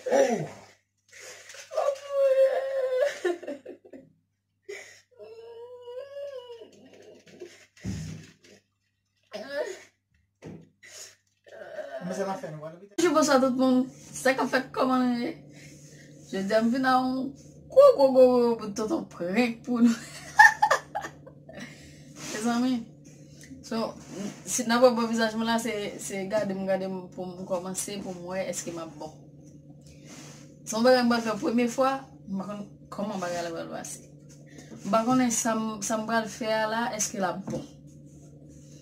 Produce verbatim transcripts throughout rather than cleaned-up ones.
Bonjou, bonswa tout moun. Sa k ap fèt, kòman nou ye? Jodi a m vin ak yon gwo, gwo, gwo, gwo bout tonton prank pou nou. Mezanmi. So, si n ap wè bò vizaj mwen la, se, se gade m, gade m pou m kòmanse, pou m wè èske m ap bon. Se yon bagay m pral fè premye fwa, m pa konn kòman bagay la pral pase. M pa konnen sa m, sa m pral fè a la, èske l ap bon.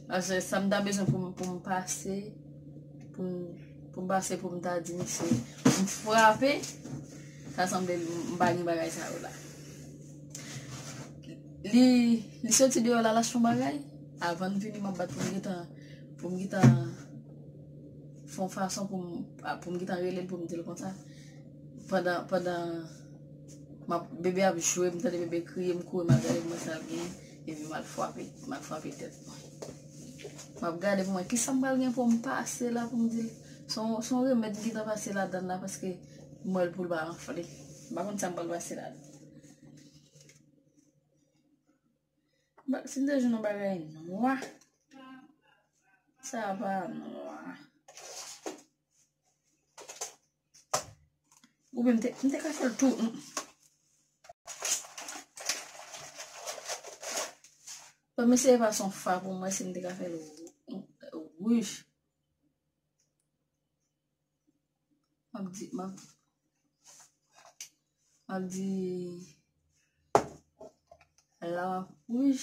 Paske sa m ta bezwen pou m, pou m pase, pou m, pou m pase, pou m ta di misye, pou m frape, ta sanble m, m pa gen bagay sa yo la. Li, li soti deyò la, l achte yon bagay, avan l vini, m ap bat pou m gentan, pou m gentan fè yon fason pou m, pou m gentan rele l, pou m di l konsa. Pandan, pandan m ap, bebe ap jwe, m tande bebe kriye, m kouri, m al gade pou m wè sa l gen, epi m al frape, m al frape tèt mwen. M ap gade pou m wè kisa m pral gen pou m pase la, pou m di l. Se yon, se yon remèd m gentan pase ladann la, paske m wè l pou l pa anfle. M pa konn sa m pral pase ladann. Ba, si m te jwenn yon bagay nwa, sa pa nwa. Oubyen m te, m te ka fè l tou. Bon, m eseye pase yon fa pou m wè si m te ka fè l wouj. M ap di, m ap, m ap di, la wouj.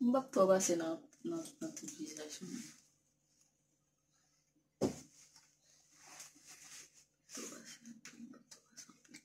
M p ap twò pase nan, nan, nan tout vizaj mwen. Twò pase anpil, m p ap twò pase anpil.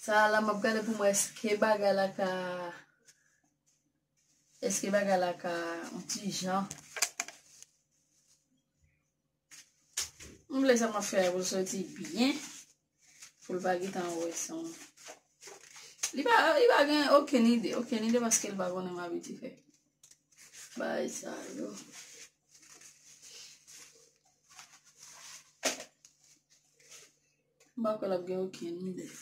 Sa a la, m ap gade pou m wè èske bagay la ka, èske bagay la ka yon ti jan. M vle sa m ap fè a pou l soti byen, pou l pa gentan wè se yon, li pa, li pa gen okenn ide, okenn ide, paske l pa konnen m abitye fè bagay sa yo. M pa kwè l ap gen okenn ide.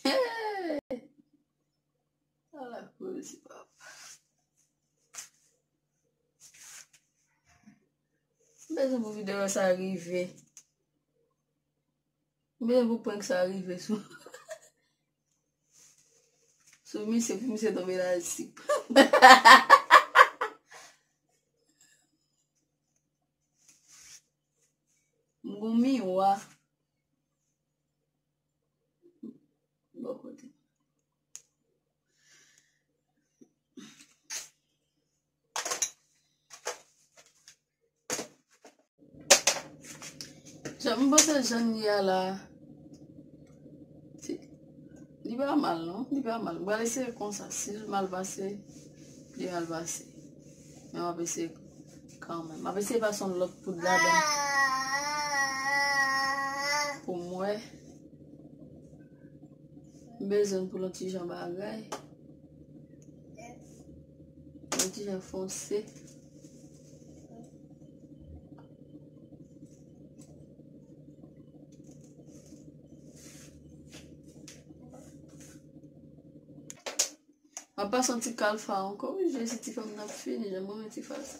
Hey! Ala koze, papa. M bezwen pou videyo sa rive. M bezwen pou prank sa rive sou, sou misye, pou misye tonbe nan sik. M gon miwa bò kote. Jan m panse jan n ye a la, li pa mal non, li pa mal. M pral eseye konsa, si l mal pase, li mal pase. Men m ap eseye kanmenm. M ap eseye pase yon lòt poud ladan pou m wè. M bezwen pou l yon ti jan bagay. Yon ti jan fonse. M ap pase yon ti kalfa ankò, wi, Jezi, ti fanm nan ap fini, jan mwen renmen ti fa sa.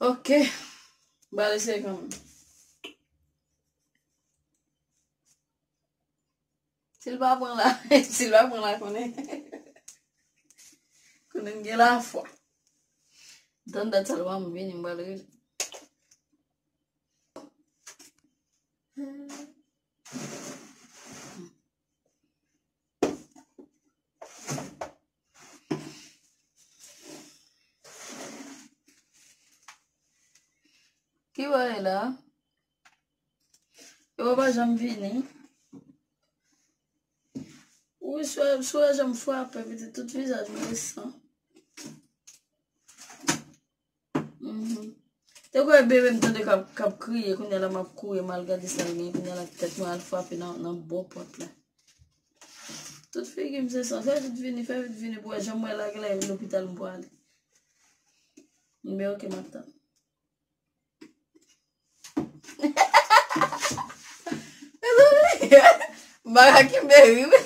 Ok. M pral eseye kanmenm. Si l pa pran la, si l pa pran la, konnen. Konnen m gen lafwa. Tann dat sa l pa m vini, m pral rele. Ki bagay la? Yo pa janm vini. Wi, sou, sou janm frape, pitit, tout vizaj mwen san. Mhm. Te kwè bebe m tande k ap, k ap kriye, kounye a la m ap kouri, m al gade sa l gen, kounye a la tèt mwen al frape nan, nan bò pòt la. Tout figi m se san, fè vit vini, fè vit vini pou wè jan m wè la, genlè lopital m pwale. Men ok, m ap tann. Mezanmi, m pa ka kenbe ri wi.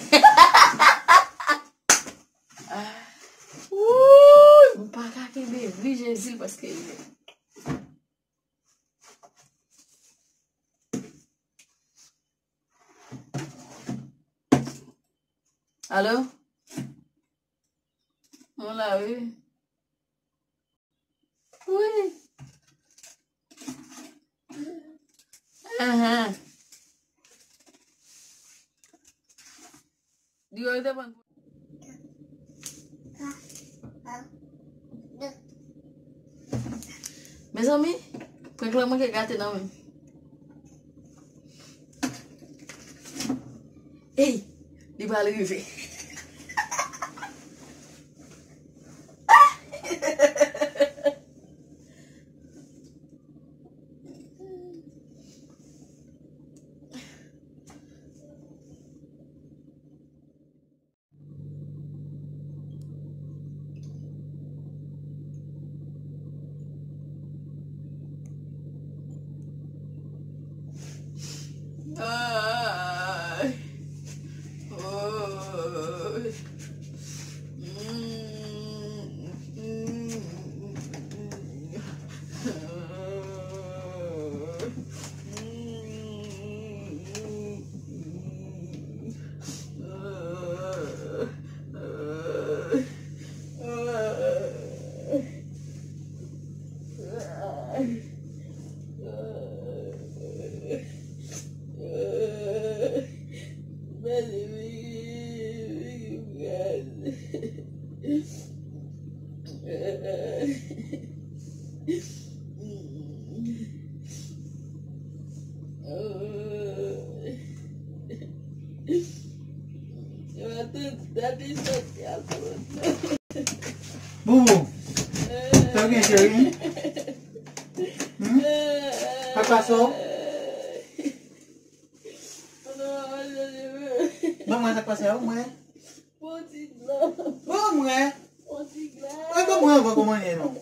Wouy, m pa ka kenbe ri, Jezi, paske Alo? Mwen la wi. Wi. Ahan. Di yo te pran. Mezanmi, prank lan manke gate nan men m. Ey, li pral rive. Ay. Oh. Mm. Mm. Boubou, sa w gen, cheri? Hmm? Sa k pase w? Ban mwen sa k pase a, ban mwen. Bon ti glas. Ban mwen. Bon ti glas. Mwen ban mwen anvan kòman ye non.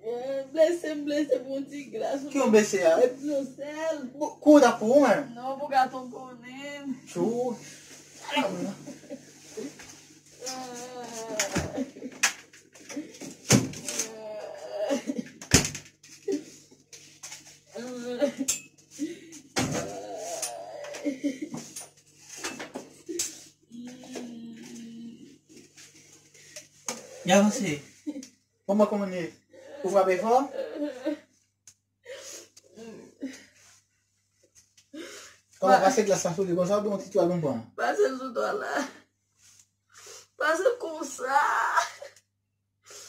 Eh, blese m, blese m, bon ti glas. Ki yon blese a? Dlo sèl. Bon, kou w t ap pou ou menm? Non, pou gato konnen. Tchou. Ala mwen. Ah. Ah. Li avanse. Kòman, kòman li ye? Ou frape fò? Kòman, pase glas la sou li konsa, oubyen yon ti twal nou pran? Pase l sou twal la. Pase l konsa.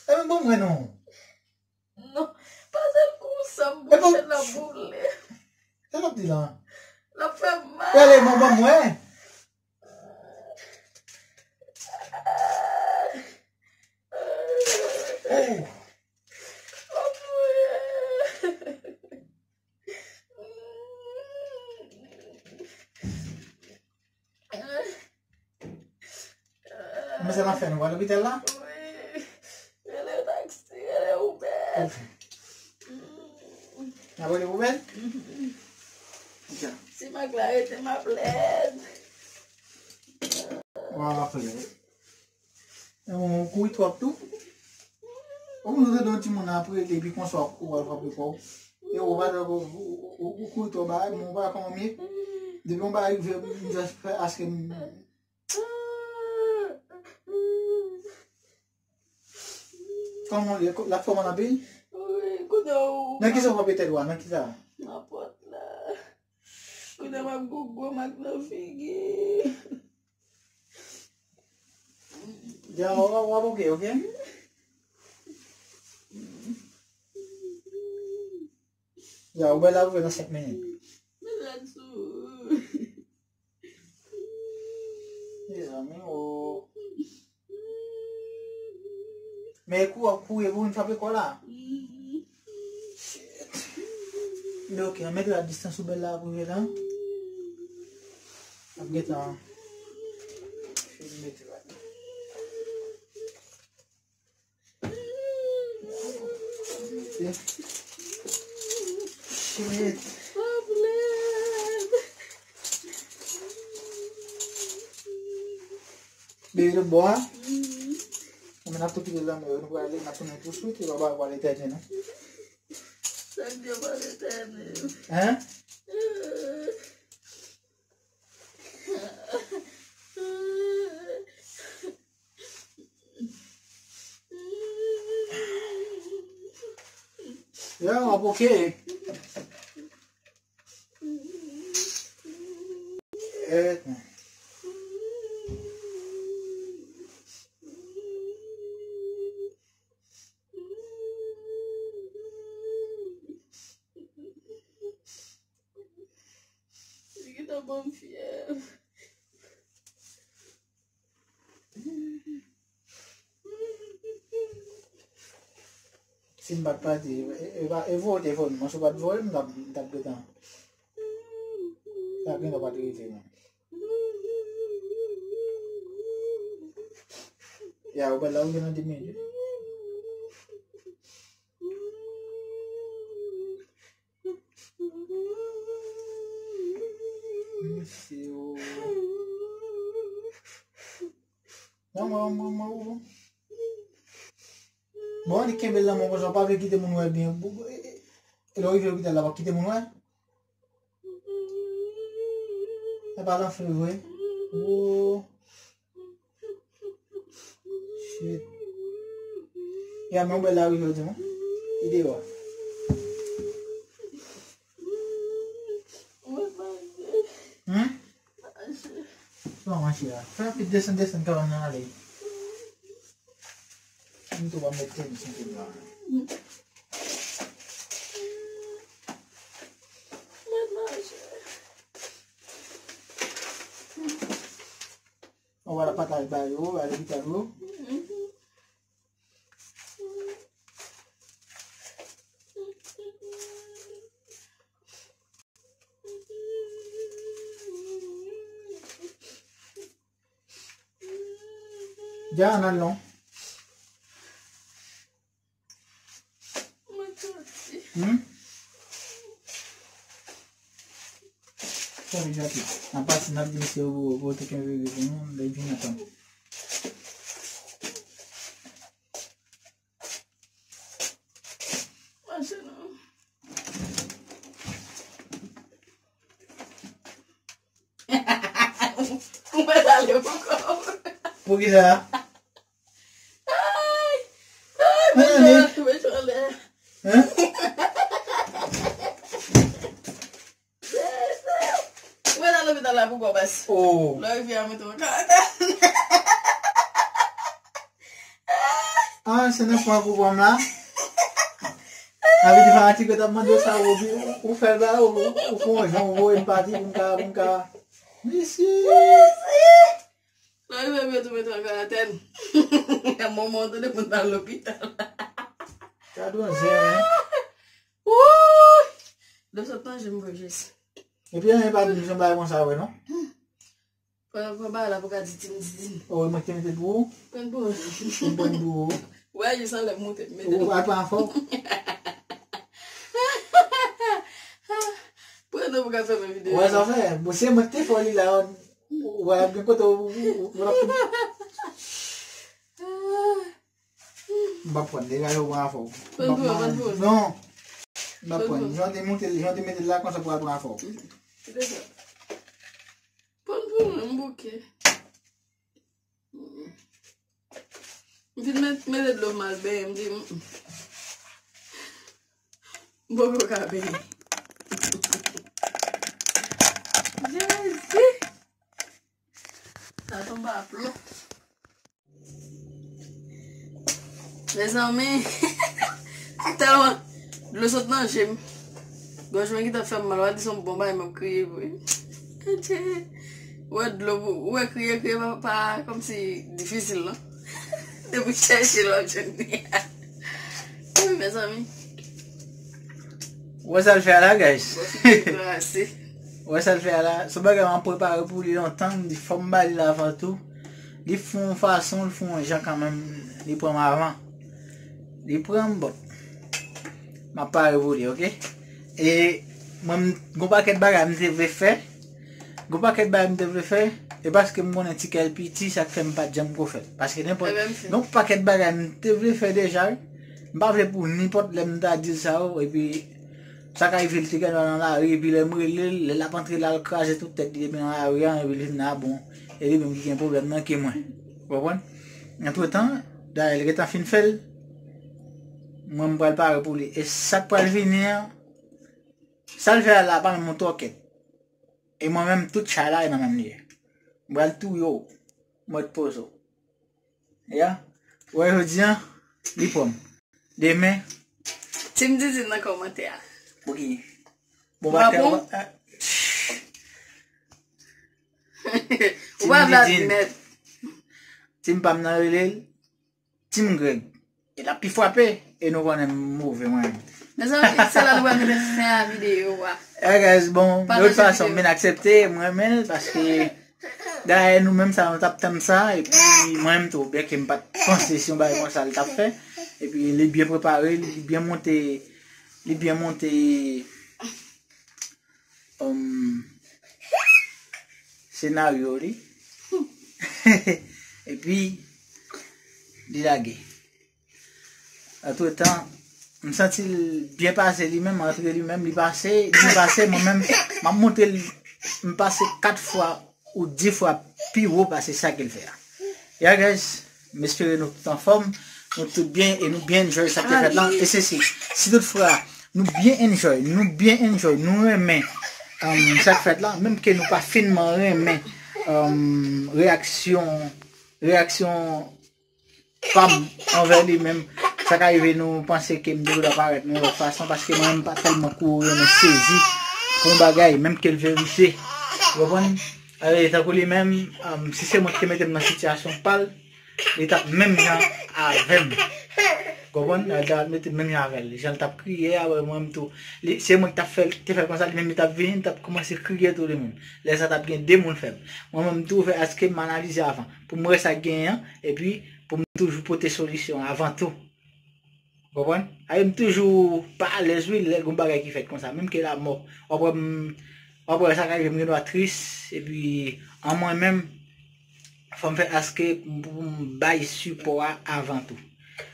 Ebyen, ban mwen non. Non, pase l konsa, m bouche l ap boule. Sa l ap di la? L ap fè m mal. Rele non, ban mwen. Oh. Men sa n ap fè, nou pral lopital la? Wi. Rele taksi, rele Uber. Ok. N ap rele Uber? Mhm. Ok. Si Marc la rete, m ap lèd. Wa, w ap lèd. Ou kouri twòp tou. Ou konn tande yon timoun ap rele, epi konsa w ap, w ap frape kò w. E ou pa t, ou, ou, ou, ou kouri twò bagay, men ou pa kòman m ye. Depi yon bagay rive, m just fè aske m. Kòman w ye? L ap fè w mal anpil? Wi, kounye a ou. Nan kisa w frape tèt ou a? Nan kisa? Nan pòt la. Kounye a m ap gwo gwo mak nan figi. Ya, w ap, w ap oke, oke? Ya, ou bèl la pou fè nan senk minit. Mezanmi. Mezanmi, o. Men kou ap kouri pou vin frape kò la. Shit. Men oke, an mete la distans ou bèl la pou rive la. Ap gentan fin mete la. Shit. Bebe, lòt bò a. Mwen, n ap tou kite lanmè yo, nou prale, n ap tounen tou swit, e papa pral etènye nou. Sa k di yo pral etènye? Hein? Ya, w ap oke. Eh. Li gentan ban m fyèv. Si m pa t pati, e, e, e voye w te voye m, men si w pa t voye m, m t ap, m t ap gentan. Sa gentan pa t rive, non. Ya, ou pral la, ou gen nan de minit. Mesye, o. Mwen, mwen, mwen, mwen, mwen. Bon, annik kenbe l nan men w konsa, w pa vle kite moun wè byen. Bon, e, e, e lè w rive lopital la, w ap kite moun wè? E pa lanfle vre. O. Shit. Ya, men w bèl la rive, di mwen. Li deyò. Hmm? Sa w mache a? Fè yon ti desann, desann kabann nan ale. M tou pa met tenis sou pye m la. Ou va la pataje ba yo, ba lopital yo. Dja ann al non. Hmm? Sa vin gate. N ap pase, n ap di mesye yo pou, pou te kenbe bebe pou nou, lè l vin atann. Mache non. Ou pa pale poko. Poukisa? Ay! Ay, mwen, mwen, mwen, mwen. Hein? Mwen nan lopital la pou kò bas. Oh. Lè rive a mwen tou anka. Ah, se nan fwa pou pran la. Avè di fanatik yo t ap mande sa, ou, ou, ou fè l ba yo, ou, ou fè yon jan, ou voye m pati pou m ka, pou m ka. Mesye. Lè rive m yo tou mete anka atè. Yon moman ou tande moun nan lopital. Gad yon zen, hein. Wouy! Lè sot nan je m vre jis. Epi anyen pa di m jan bagay konsa vre non. Pran, pran bagay la pou ka di ti m di di m. Oh, mwen ki te mete l pou ou? Pran pou ou. M pran pou ou. Wè, jis anlè m moute m mete l. Ou pa pran fò? Pran nan pou ka fèmen videyo. Wè, sa fè. Bon, se mwen ki te fè li la. Wè, gen kote ou, ou, ou, ou, M p ap pran, degaje w pran afè w. Pran pou mwen, pran pou mwen. Non. M p ap pran. Jan w te moute, jan w te mete l la, konsa pou al pran afè w. Kite sa. Pran pou mwen, m bouke. M fin met, mete dlo m al benyen, m di, "Mm, mm." M poko ka benyen. Jezi! Sa tonbe a plo. Mezanmi, tèlman dlo sot nan je m. Gòj mwen ki t ap fè m mal, w a di se yon bon bagay m ap kriye vre. Adje. Ou wè dlo, ou wè kriye, kriye pa, pa kòmsi difisil, non. Depi w chèche l, w ap jwenn li. Wi, mezanmi. Ou wè sa l fè a la, guys? Bon, figi krase. Ou wè sa l fè a la? Se yon bagay m ap prepare pou li lontan, m di fò m ba li l avan tou. Li fè yon fason, li fè yon jan kanmenm, li pran m avan. Li pran m, bon. M ap pare pou li, oke? E mwen, m, gon pakèt bagay m te vle fè. Gon pakèt bagay m te vle fè. E paske m konnen ti kè l piti, sa k fè m pa t janm ko fè l. Paske nenpòt, gon pakèt bagay m te vle fè deja, wi. M pa vle pou nenpòt lè m ta di l sa yo, epi sa ka rive l te gentan nan lari, epi lè m rele l, lè l ap antre la, l kraze tout tèt li depi nan lari a, epi li vin la, bon, e li menm ki gen pwoblèm nan ke mwen. Ou konprann? Antretan, dayè, li gentan fin fè l, mwen, m pral pare pou li. E sa k pral vini an, sa l fè a la, pa menm yon twòkèt. E mwen menm, tout chay la, e nan men m li ye. M pral touye w, mèt poze w. Ya. Ou wè jodi an, li pran m. Demen. Team Didine nan kòmantè a. Pou ki? Bon, ou pa kè, bon? Ou pa vle admèt. Team pa m nan rele l Team Greg. E l ap pi frape. E nou konnen m move mwen menm. Mezanmi, se la nou pral mete fen a videyo a. Eh, guys, bon, de tout fason, m vin aksepte, m renmen l, paske dayè nou menm sa, nou t ap tann sa, epi mwen menm tou, byenke m pa t panse se yon bagay konsa li t ap fè, epi li byen prepare, li byen monte, li byen monte, um, senaryo li. Epi, li lage. Antretan, m santi l byen pase li menm, antre li menm, li pase, li pase, mwen menm, m ap montre l, m pase kat fwa ou dis fwa pi wo pase sa ke l fè a. Ya, guys, m espere nou tout anfòm, nou tout byen e nou byen enjoy sa k te fèt lan. E se si, si tout fwa nou byen enjoy, nou byen enjoy, nou renmen, um, sa k fèt lan, menm ke nou pa finman renmen, um, reyaksyon, reyaksyon pa m anvè li menm. Sa ka rive nou panse ke m te dwe parèt nan yon lòt fason, paske mwen menm m pa tèlman kouri renmen sezi pou yon bagay, menm ke l verite. Ou konprann? Ale, tankou li menm, um, si se mwen ki te mete m nan sitiyasyon pa l, li t ap menm jan avè m. Konprann? Li t ap mete m menm jan avè l. Jan l t ap kriye a, mwen menm tou. Li, se mwen ki t ap fè, te fè konsa, li menm li t ap vini, li t ap kòmanse kriye tou le moun. Lè sa t ap gen de moun fè m. Mwen menm m twouve aske m analize avan. Pou m wè sa k genyen an, epi pou m toujou pote solisyon avan tou. Konprann? Aye, m toujou pa alèz, wi, lè gon bagay ki fèt konsa, menm ke lamò. W ap wè m, w ap wè sa ka rive m gen dwa tris, epi an mwen menm, fò m fè aske m, pou m bay sipò a avan tou.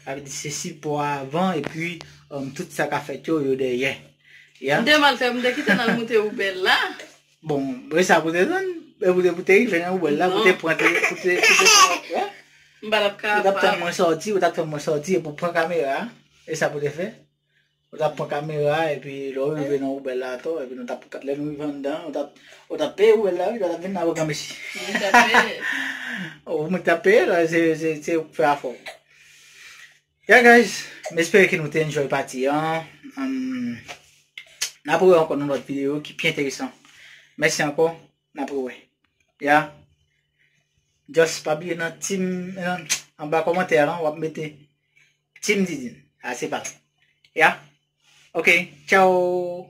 Sa vle di se sipò a avan, epi, um, tout sa ka fèt yo, yo dèyè. Ya. M te mal fè, m te kite n al moute woubèl la. Bon, e sa pou te tann, e pou te, pou te rive nan woubèl la, pou te pran, te, pou te, pou te pran, ya. M pa t ap kapab. Ou t ap tann mwen sòti, ou t ap tann mwen sòti, e pou pran kamera a, e sa pou te fè. Ou t ap pran kamera a, epi lè w rive nan woubèl la atò, epi nou t ap, lè nou rive anndan, ou t ap, ou t ap peye woubèl la, wi, ou t ap vin la, ou granmesi. Mwen t ap peye. Ou mwen t ap peye, la, se, se, se ou k fè afè w. Ya, guys, m espere ke nou te enjoy pati an. Um, n ap rewè ankò nan lòt videyo ki pi enteresan. Mèsi ankò, n ap rewè. Ya. Just pa bliye nan team, nan, anba kòmantè a lan, w ap mete Team Didine. A, se pa l. Ya. Ok, tchao.